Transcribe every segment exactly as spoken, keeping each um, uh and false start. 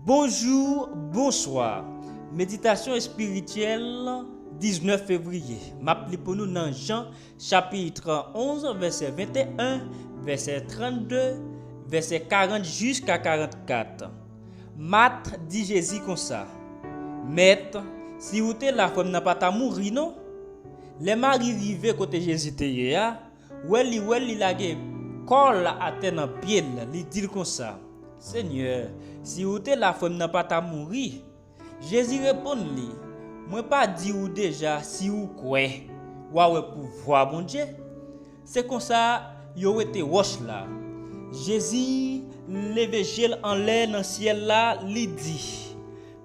Bonjou, bonswa. Meditasyon espirityèl, diznèf fevriye. M ap li pou nou nan Jan chapit onz, vèsè venteyen, vèsè trannde, vèsè karant jiska karannkat. Mat di Jezi konsa: Mèt, si ou te la, frè m nan pa ta mouri non. Lè Mari rive kote Jezi te ye a, wè li wè li lage kò l atè nan pye l, li di l konsa: Senyè, si ou te la, frè m nan pa ta mouri. Jezi reponn li: Mwen pa di ou deja, si ou kwè, w a wè pouvwa Bondye? Se konsa, yo wete wòch la. Jezi leve je l anlè nan syèl la, li di: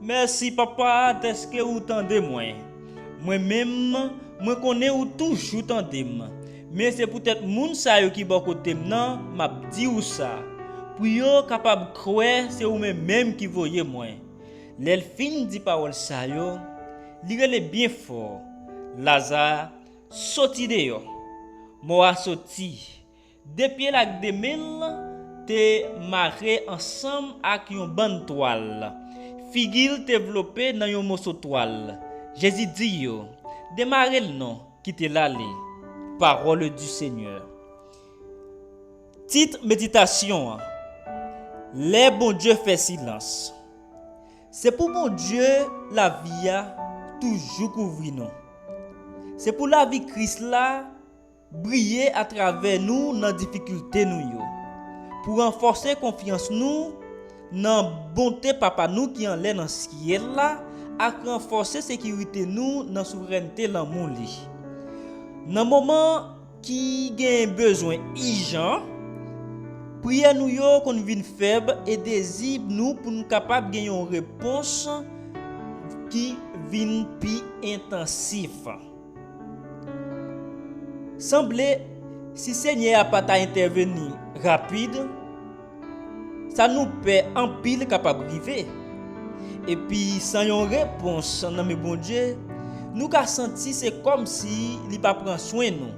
Mèsi, Papa, dèske ou tande mwen. Mwen menm, mwen konnen ou toujou tande m. Men se poutèt moun sa yo ki bò kote m nan, m ap di ou sa, pou yo kapab kwè se ou menm menm ki voye mwen. Lè l fin di pawòl sa yo, li rele byen fò: Laza, soti deyò! Mò a soti. De pye l ak de men l te mare ansanm ak yon bann twal. Figi l te vlope nan yon moso twal. Jezi di yo: Demare l non, kite l ale. Parole du Seigneur. Tit meditasyon an: Lè Bondye fè silans. Se pou Bondye lavi a toujou kouvri nou. Se pou lavi Kris la briye atravè nou nan difikilte nou yo, pou ranfòse konfyans nou nan bonte Papa nou ki anlè nan syèl la, ak ranfòse sekirite nou nan souvrènte lanmou li. Nan moman ki gen bezwen ijan, priyè nou yo konn vin fèb e dezi nou pou n kapab gen yon repons ki vin pi entansif. Sanble, si Senyè a pa ta entèveni rapid, sa nou pè anpil kapab rive. Epi, san yon repons nan men Bondye, nou ka santi se kòmsi li pa pran swen nou,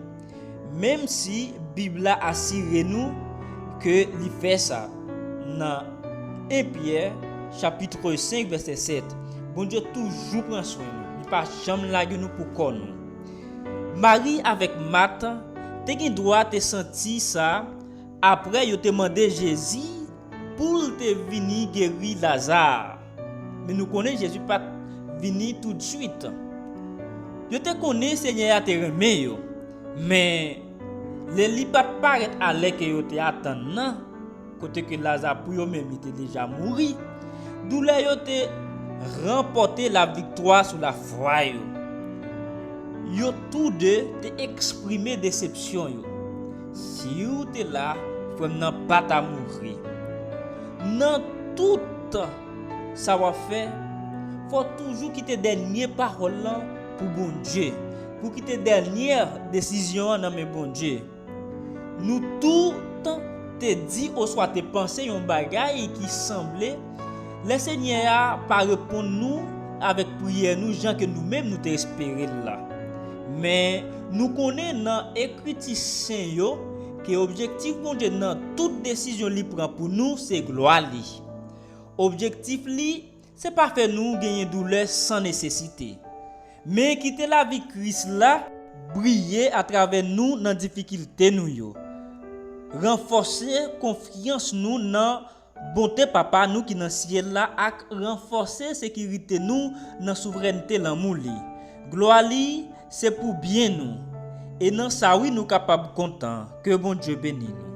menm si Bib la asire nou ke li fè sa. Nan en Pyè, chapit senk, vèsè sèt, Bondye toujou pran swen nou. Li pa janm lage nou pou kò nou. Mari avèk Mat te gen dwa te santi sa apre yo te mande Jezi pou l te vini geri Laza. Men nou konnen Jezi pa t vini toutswit. Yo te konnen Senyè a te renmen yo, men lè li pa t parèt alè ke yo te atann nan, kote ke Laza pou yo menm li te deja mouri, doulè yo te ranpòte laviktwa sou lafwa yo. Yo tou de te eksprime desepsyon yo. Si w te la, frè m nan pa ta mouri. Nan tout sa w ap fè, fò w toujou kite dènye pawòl lan pou Bondye, pou kite dènye desizyon an nan men Bondye. Nou tout te di oswa te panse yon bagay ki sanble lè Senyè a pa reponn nou avèk priyè nou jan ke nou menm nou te espere l la. Men, nou konnen nan Ekriti Sen yo ke objektif Bondye nan tout desizyon li pran pou nou se glwa li. Objektif li se pa fè nou genyen doulè san nesesite, men kite lavi Kris la briye atravè nou nan difikilte nou yo. Ranfòse konfyans nou nan bonte Papa nou ki nan syèl la ak ranfòse sekirite nou nan souvrènte lanmou li. Glwa li se pou byen nou. E nan sa wi nou kapab kontan. Ke Bondye beni nou.